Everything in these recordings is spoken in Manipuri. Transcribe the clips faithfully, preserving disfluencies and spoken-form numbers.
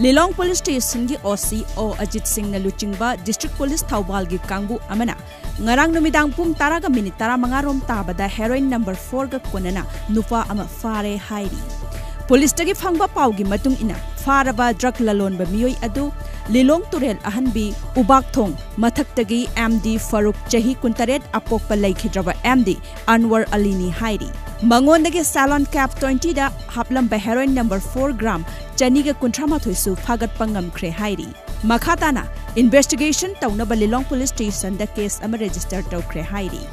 ꯂꯤꯂꯣꯡ ꯄꯨꯂꯤꯁ ꯁ꯭ꯇꯦꯁꯟꯒꯤ ꯑꯣ ꯁꯤ ꯑꯣ ꯑꯖꯤꯠ ꯁꯤꯡꯅ ꯂꯨꯆꯤꯡꯕ ꯗꯤꯁꯇ꯭ꯔꯤꯛ ꯄꯨꯂꯤꯁ ꯊꯧꯕꯥꯜꯒꯤ ꯀꯥꯡꯕꯨ ꯑꯃꯅ ꯉꯔꯥꯡ ꯅꯨꯃꯤꯗꯥꯡ ꯄꯨꯡ ꯇꯔꯥꯒ ꯃꯤꯅꯤꯠ ꯇꯔꯥꯃꯉꯥ ꯔꯣꯝ ꯇꯥꯕꯗ ꯍꯦꯔꯣꯏꯟ ꯅꯝꯕꯔ ꯐꯣꯔꯒ ꯀꯣꯟꯅꯅ ꯅꯨꯄꯥ ꯑꯃ ꯐꯥꯔꯦ ꯍꯥꯏꯔꯤ꯫ ꯄꯨꯂꯤꯁꯇꯒꯤ ꯐꯪꯕ ꯄꯥꯎꯒꯤ ꯃꯇꯨꯡ ꯏꯟꯅ, ꯐꯥꯔꯕ ꯗ꯭ꯔꯒ ꯂꯂꯣꯟꯕ ꯃꯤꯑꯣꯏ ꯑꯗꯨ ꯂꯤꯂꯣꯡ ꯇꯨꯔꯦꯜ ꯑꯍꯟꯕꯤ ꯎꯕꯥꯛꯊꯣꯡ ꯃꯊꯛꯇꯒꯤ ꯑꯦꯝ ꯗꯤ ꯐꯔꯨꯛ, ꯆꯍꯤ ꯀꯨꯟꯇꯔꯦꯠ ꯑꯄꯣꯛꯄ ꯂꯩꯈꯤꯗ꯭ꯔꯕ ꯑꯦꯝ ꯗꯤ ꯑꯟꯋꯔ ꯑꯂꯤꯅꯤ ꯍꯥꯏꯔꯤ꯫ ꯃꯉꯣꯟꯗꯒꯤ ꯁꯦꯂꯣꯟ ꯀꯦꯞ ꯇ꯭ꯋꯦꯟꯇꯤꯗ ꯍꯥꯞꯂꯝꯕ ꯍꯦꯔꯣꯏꯟ ꯅꯝꯕꯔ ꯐꯣꯔ ꯒ꯭ꯔꯥꯝ ꯆꯅꯤꯒ ꯀꯨꯟꯊ꯭ꯔꯥ ꯃꯥꯊꯣꯏꯁꯨ ꯐꯥꯒꯠꯄ ꯉꯝꯈ꯭ꯔꯦ ꯍꯥꯏꯔꯤ꯫ ꯃꯈꯥ ꯇꯥꯅ ꯏꯟꯚꯦꯁꯇꯤꯒꯦꯁꯟ ꯇꯧꯅꯕ ꯂꯤꯂꯣꯡ ꯄꯨꯂꯤꯁ ꯁ꯭ꯇꯦꯁꯟꯗ ꯀꯦꯁ ꯑꯃ ꯔꯦꯖꯤꯁꯇꯔ ꯇꯧꯈ꯭ꯔꯦ ꯍꯥꯏꯔꯤ꯫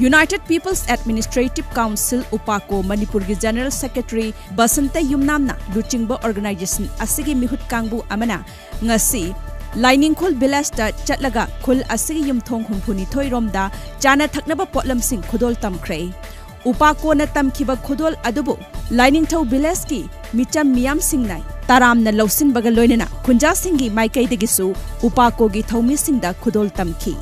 United People's Administrative Council, ꯎꯄꯥꯀꯣ, ꯃꯅꯤꯄꯨꯔꯒꯤ ꯖꯦꯅꯔꯦꯜ ꯁꯦꯀ꯭ꯔꯦꯇꯔꯤ ꯕꯁꯟꯇ ꯌꯨꯝꯅꯥꯝꯅ ꯂꯨꯆꯤꯡꯕ ꯑꯣꯔꯒꯅꯥꯏꯖꯦꯁꯟ ꯑꯁꯤꯒꯤ ꯃꯤꯍꯨꯠ ꯀꯥꯡꯕꯨ ꯑꯃꯅ ꯉꯁꯤ ꯂꯥꯏꯅꯤꯡꯈꯣꯜ ꯚꯤꯂꯦꯖꯇ ꯆꯠꯂꯒ ꯈꯨꯜ ꯑꯁꯤꯒꯤ ꯌꯨꯝꯊꯣꯡ ꯍꯨꯝꯐꯨꯅꯤꯊꯣꯏ ꯔꯣꯝꯗ ꯆꯥꯅ ꯊꯛꯅꯕ ꯄꯣꯠꯂꯝꯁꯤꯡ ꯈꯨꯗꯣꯜ ꯇꯝꯈ꯭ꯔꯦ꯫ ꯎꯄꯥꯀꯣꯅ ꯇꯝꯈꯤꯕ ꯈꯨꯗꯣꯜ ꯑꯗꯨꯕꯨ ꯂꯥꯏꯅꯤꯡꯊꯧ ꯚꯤꯂꯦꯖꯀꯤ ꯃꯤꯆꯝ ꯃꯤꯌꯥꯝꯁꯤꯡꯅ ꯇꯔꯥꯝꯅ ꯂꯧꯁꯤꯟꯕꯒ ꯂꯣꯏꯅꯅ ꯈꯨꯟꯖꯥꯁꯤꯡꯒꯤ ꯃꯥꯏꯀꯩꯗꯒꯤꯁꯨ ꯎꯄꯥꯀꯣꯒꯤ ꯊꯧꯃꯤꯁꯤꯡꯗ ꯈꯨꯗꯣꯜ ꯇꯝꯈꯤ꯫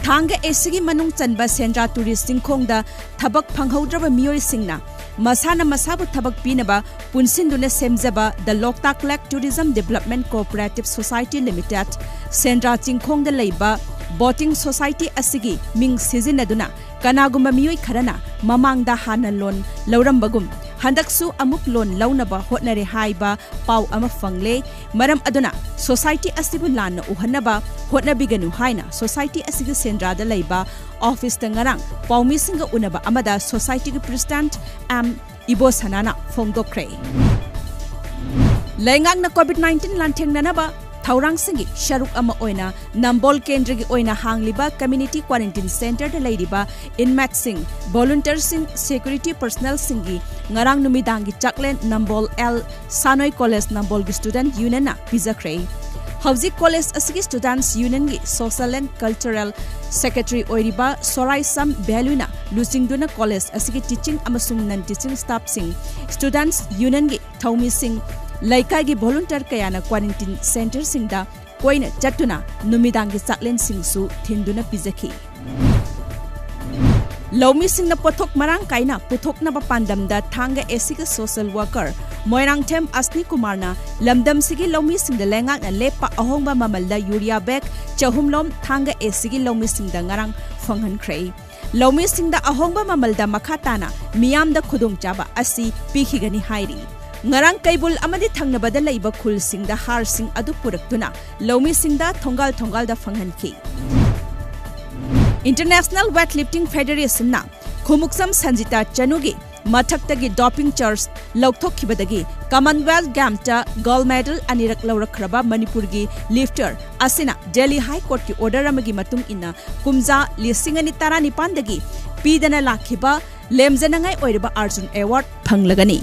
ꯊꯥꯡꯒ ꯑꯦꯁꯤꯒꯤ ꯃꯅꯨꯡ ꯆꯟꯕ ꯁꯦꯟꯗ꯭ꯔꯥ ꯇꯨꯔꯤꯁ ꯆꯤꯡꯈꯣꯡꯗ ꯊꯕꯛ ꯐꯪꯍꯧꯗ꯭ꯔꯕ ꯃꯤꯑꯣꯏꯁꯤꯡꯅ ꯃꯁꯥꯅ ꯃꯁꯥꯕꯨ ꯊꯕꯛ ꯄꯤꯅꯕ ꯄꯨꯟꯁꯤꯟꯗꯨꯅ ꯁꯦꯝꯖꯕ The Loktak Lake Tourism Development Cooperative Society Limited, ꯁꯦꯟꯗ꯭ꯔꯥ ꯆꯤꯡꯈꯣꯡꯗ ꯂꯩꯕ ꯕꯣꯇꯤꯡ ꯁꯣꯁꯥꯏꯇꯤ ꯑꯁꯤꯒꯤ ꯃꯤꯡ ꯁꯤꯖꯤꯟꯅꯗꯨꯅ ꯀꯅꯥꯒꯨꯝꯕ ꯃꯤꯑꯣꯏ ꯈꯔꯅ ꯃꯃꯥꯡꯗ ꯍꯥꯟꯅ ꯂꯣꯟ ꯂꯧꯔꯝꯕꯒꯨꯝ ꯍꯟꯗꯛꯁꯨ ꯑꯃꯨꯛ ꯂꯣꯟ ꯂꯧꯅꯕ ꯍꯣꯠꯅꯔꯦ ꯍꯥꯏꯕ ꯄꯥꯎ ꯑꯃ ꯐꯪꯂꯦ꯫ ꯃꯔꯝ ꯑꯗꯨꯅ ꯁꯣꯁꯥꯏꯇꯤ ꯑꯁꯤꯕꯨ ꯂꯥꯟꯅ ꯎꯍꯟꯅꯕ ꯍꯣꯠꯅꯕꯤꯒꯅꯨ ꯍꯥꯏꯅ ꯁꯣꯁꯥꯏꯇꯤ ꯑꯁꯤꯒꯤ ꯁꯦꯟꯗ꯭ꯔꯥꯗ ꯂꯩꯕ ꯑꯣꯐꯤꯁꯇ ꯉꯔꯥꯡ ꯄꯥꯎꯃꯤꯁꯤꯡꯒ ꯎꯅꯕ ꯑꯃꯗ ꯁꯣꯁꯥꯏꯇꯤꯒꯤ ꯄ꯭ꯔꯦꯁꯤꯗꯦꯟꯠ ꯑꯦꯝ ꯏꯕꯣꯁꯅꯥꯅ ꯐꯣꯡꯗꯣꯛꯈ꯭ꯔꯦ꯫ ꯂꯩꯉꯥꯛꯅ ꯀꯣꯚꯤꯗ ꯅꯥꯏꯟꯇꯤꯟ ꯂꯥꯟꯊꯦꯡꯅꯅꯕ ꯊꯧꯔꯥꯡꯁꯤꯡꯒꯤ ꯁꯔꯨꯛ ꯑꯃ ꯑꯣꯏꯅ ꯅꯝꯕꯣꯜ ꯀꯦꯟꯗ꯭ꯔꯒꯤ ꯑꯣꯏꯅ ꯍꯥꯡꯂꯤꯕ ꯀꯝꯃ꯭ꯌꯨꯅꯤꯇꯤ ꯀ꯭ꯋꯥꯔꯦꯟꯇꯤꯟ ꯁꯦꯟꯇꯔꯗ ꯂꯩꯔꯤꯕ ꯏꯟꯃꯦꯠꯁꯤꯡ, ꯚꯣꯂꯨꯟꯇꯤꯌꯔꯁꯤꯡ, ꯁꯦꯀ꯭ꯌꯨꯔꯤꯇꯤ ꯄꯔꯁꯅꯦꯜꯁꯤꯡꯒꯤ ꯉꯔꯥꯡ ꯅꯨꯃꯤꯗꯥꯡꯒꯤ ꯆꯥꯛꯂꯦꯟ ꯅꯝꯕꯣꯜ ꯑꯦꯜ ꯁꯥꯅꯣꯏ ꯀꯣꯂꯦꯖ ꯅꯝꯕꯣꯜꯒꯤ ꯁ꯭ꯇꯨꯗꯦꯟꯠ ꯌꯨꯅꯤꯌꯟꯅ ꯄꯤꯖꯈ꯭ꯔꯦ꯫ ꯍꯧꯖꯤꯛ ꯀꯣꯂꯦꯖ ꯑꯁꯤꯒꯤ ꯁ꯭ꯇꯨꯗꯦꯟꯠꯁ ꯌꯨꯅꯤꯌꯟꯒꯤ ꯁꯣꯁꯤꯌꯦꯜ ꯑꯦꯟꯗ ꯀꯜꯆꯔꯦꯜ ꯁꯦꯀ꯭ꯔꯦꯇꯔꯤ ꯑꯣꯏꯔꯤꯕ ꯁꯣꯔꯥꯏꯁꯝ ꯚꯦꯂꯨꯅ ꯂꯨꯆꯤꯡꯗꯨꯅ ꯀꯣꯂꯦꯖ ꯑꯁꯤꯒꯤ ꯇꯤꯆꯤꯡ ꯑꯃꯁꯨꯡ ꯅꯟ ꯇꯤꯆꯤꯡ ꯁ꯭ꯇꯥꯐꯁꯤꯡ, ꯁ꯭ꯇꯨꯗꯦꯟꯠꯁ ꯌꯨꯅꯤꯌꯟꯒꯤ ꯊꯧꯃꯤꯁꯤꯡ, ꯂꯩꯀꯥꯏꯒꯤ ꯚꯣꯂꯨꯟꯇꯤꯌꯔ ꯀꯌꯥꯅ ꯀ꯭ꯋꯥꯔꯦꯟꯇꯤꯟ ꯁꯦꯟꯇꯔꯁꯤꯡꯗ ꯀꯣꯏꯅ ꯆꯠꯇꯨꯅ ꯅꯨꯃꯤꯗꯥꯡꯒꯤ ꯆꯥꯛꯂꯦꯟꯁꯤꯡꯁꯨ ꯊꯤꯟꯗꯨꯅ ꯄꯤꯖꯈꯤ꯫ ꯂꯧꯃꯤꯁꯤꯡꯅ ꯄꯣꯠꯊꯣꯛ ꯃꯔꯥꯡ ꯀꯥꯏꯅ ꯄꯨꯊꯣꯛꯅꯕ ꯄꯥꯟꯗꯝꯗ ꯊꯥꯡꯒ ꯑꯦꯁꯤꯒꯤ social worker ꯃꯣꯏꯔꯥꯡꯊꯦꯝ ꯑꯁꯅꯤ ꯀꯨꯃꯥꯔꯅ ꯂꯝꯗꯝꯁꯤꯒꯤ ꯂꯧꯃꯤꯁꯤꯡꯗ ꯂꯩꯉꯥꯛꯅ ꯂꯦꯞꯄ ꯑꯍꯣꯡꯕ ꯃꯃꯜꯗ ꯌꯨꯔꯤꯌꯥ bag ꯆꯍꯨꯝ ꯂꯣꯝ ꯊꯥꯡꯒ ꯑꯦꯁꯤꯒꯤ ꯂꯧꯃꯤꯁꯤꯡꯗ ꯉꯔꯥꯡ ꯐꯪꯍꯟꯈ꯭ꯔꯦ꯫ ꯂꯧꯃꯤꯁꯤꯡꯗ ꯑꯍꯣꯡꯕ ꯃꯃꯜꯗ ꯃꯈꯥ ꯇꯥꯅ ꯃꯤꯌꯥꯝꯗ ꯈꯨꯗꯣꯡꯆꯥꯕ ꯑꯁꯤ ꯄꯤꯈꯤꯒꯅꯤ ꯍꯥꯏꯔꯤ꯫ ꯉꯔꯥꯡ ꯀꯩꯕꯨꯜ ꯑꯃꯗꯤ ꯊꯪꯅꯕꯗ ꯂꯩꯕ ꯈꯨꯜꯁꯤꯡꯗ ꯍꯥꯔꯁꯤꯡ ꯑꯗꯨ ꯄꯨꯔꯛꯇꯨꯅ ꯂꯧꯃꯤꯁꯤꯡꯗ ꯊꯣꯡꯒꯥꯜ ꯊꯣꯡꯒꯥꯜꯗ ꯐꯪꯍꯟꯈꯤ꯫ International Weightlifting Federationꯅ ꯈꯨꯃꯨꯛꯁꯝ ꯁꯟꯖꯤꯇꯥ ꯆꯅꯨꯒꯤ ꯃꯊꯛꯇꯒꯤ doping charge ꯂꯧꯊꯣꯛꯈꯤꯕꯗꯒꯤ Commonwealth Gamesꯇ gold medal ꯑꯅꯤꯔꯛ ꯂꯧꯔꯛꯈ꯭ꯔꯕ ꯃꯅꯤꯄꯨꯔꯒꯤ lifter ꯑꯁꯤꯅ Delhi High Courtꯀꯤ order ꯑꯃꯒꯤ ꯃꯇꯨꯡ ꯏꯟꯅ ꯀꯨꯝꯖꯥ ꯂꯤꯁꯤꯡ ꯑꯅꯤ ꯇꯔꯥꯅꯤꯄꯥꯟꯗꯒꯤ ꯄꯤꯗꯅ ꯂꯥꯛꯈꯤꯕ ꯂꯦꯝꯖꯅꯉꯥꯏ ꯑꯣꯏꯔꯕ Arjun Award ꯐꯪꯂꯒꯅꯤ꯫